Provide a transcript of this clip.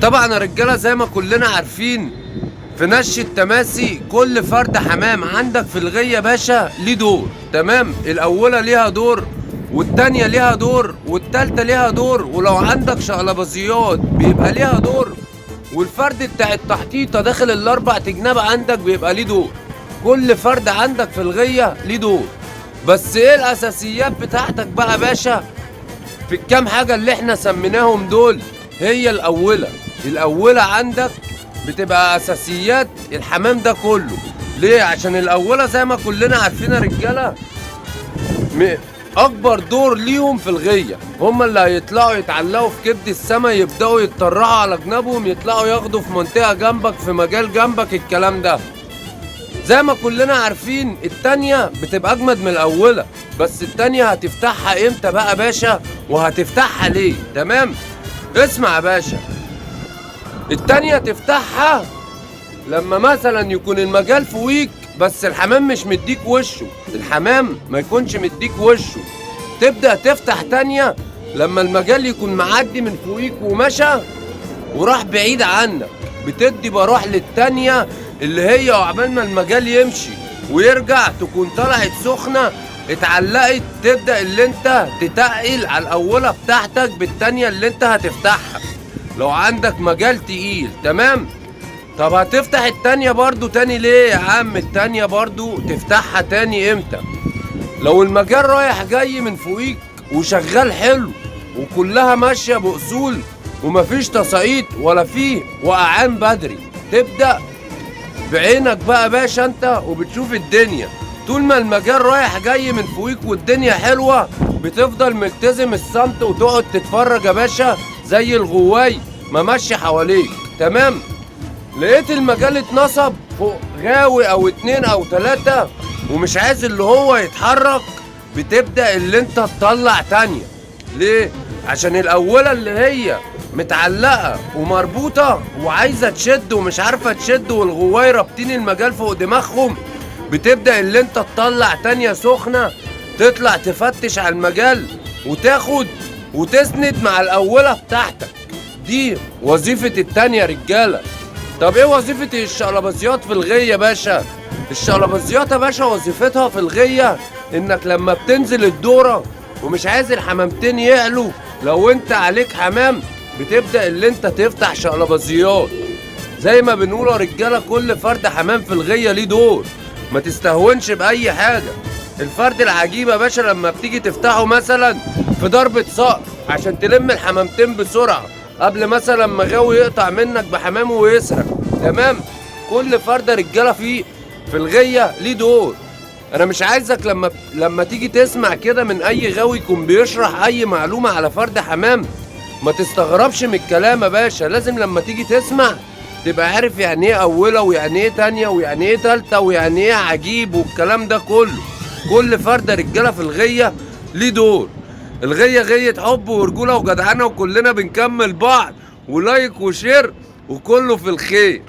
طبعا يا رجاله زي ما كلنا عارفين في نش التماسي كل فرد حمام عندك في الغيه باشا ليه دور، تمام؟ الاولى ليها دور، والتانية ليها دور، والتالتة ليها دور، ولو عندك شقلباظيات بيبقى ليها دور، والفرد بتاع التحطيطة داخل الاربع تجناب عندك بيبقى ليه دور. كل فرد عندك في الغية ليه دور. بس ايه الاساسيات بتاعتك بقى باشا في الكام حاجة اللي احنا سميناهم دول؟ هي الاولى. الاولى عندك بتبقى اساسيات الحمام ده كله. ليه؟ عشان الاولى زي ما كلنا عارفين يا رجالة اكبر دور ليهم في الغية، هم اللي هيطلعوا يتعلقوا في كبد السما، يبدأوا يتطرعوا على جنابهم، يطلعوا ياخدوا في منطقة جنبك، في مجال جنبك، الكلام ده زي ما كلنا عارفين. التانية بتبقى اجمد من الاولى، بس التانية هتفتحها امتى بقى باشا؟ وهتفتحها ليه؟ تمام؟ اسمع يا باشا، التانية تفتحها لما مثلا يكون المجال فوقيك بس الحمام مش مديك وشه، الحمام ما يكونش مديك وشه، تبدأ تفتح تانية لما المجال يكون معدي من فوقيك ومشى وراح بعيد عنك، بتدي بروح للتانية اللي هي عقبال ما المجال يمشي ويرجع تكون طلعت سخنة اتعلقت، تبدأ اللي انت تتقل على الأولى بتاعتك بالتانية اللي انت هتفتحها لو عندك مجال تقيل، تمام؟ طب هتفتح التانية برضو تاني ليه يا عم؟ التانية برضو تفتحها تاني امتى؟ لو المجال رايح جاي من فوقيك وشغال حلو وكلها ماشية بأصول ومفيش تساقيط ولا فيه وقعان بدري، تبدأ بعينك بقى باشا انت وبتشوف الدنيا. طول ما المجال رايح جاي من فوقيك والدنيا حلوة بتفضل ملتزم الصمت وتقعد تتفرج يا باشا زي الغواي ما ماشي حواليك، تمام؟ لقيت المجال اتنصب فوق غاوي او 2 او 3 ومش عايز اللي هو يتحرك، بتبدأ اللي انت تطلع تانية. ليه؟ عشان الاولى اللي هي متعلقة ومربوطة وعايزة تشد ومش عارفة تشد والغواي رابطين المجال فوق دماغهم، بتبدأ اللي انت تطلع تانية سخنة، تطلع تفتش على المجال وتاخد وتسند مع الاولى بتاعتك. دي وظيفة التانية يا رجالة. طب ايه وظيفة الشقلباظيات في الغية يا باشا؟ الشقلباظيات يا باشا وظيفتها في الغية انك لما بتنزل الدورة ومش عايز الحمامتين يعلوا، لو انت عليك حمام بتبدأ اللي انت تفتح شقلباظيات. زي ما بنقول يا رجالة كل فرد حمام في الغية ليه دور، ما تستهونش بأي حاجة. الفرد العجيب يا باشا لما بتيجي تفتحه مثلا في ضربة صقر عشان تلم الحمامتين بسرعة قبل مثلا ما غاوي يقطع منك بحمامه ويسرق، تمام؟ كل فرد رجالة في الغية ليه دور. انا مش عايزك لما تيجي تسمع كده من اي غاوي يكون بيشرح اي معلومة على فرد حمام ما تستغربش من الكلام يا باشا. لازم لما تيجي تسمع تبقى عارف يعني ايه اولى ويعني ايه تانية ويعني ايه تالتة ويعني ايه عجيب والكلام ده كله. كل فرد رجالة في الغية ليه دور. الغية غية حب ورجولة وجدعنة وكلنا بنكمل بعض، و like و share وكله في الخير.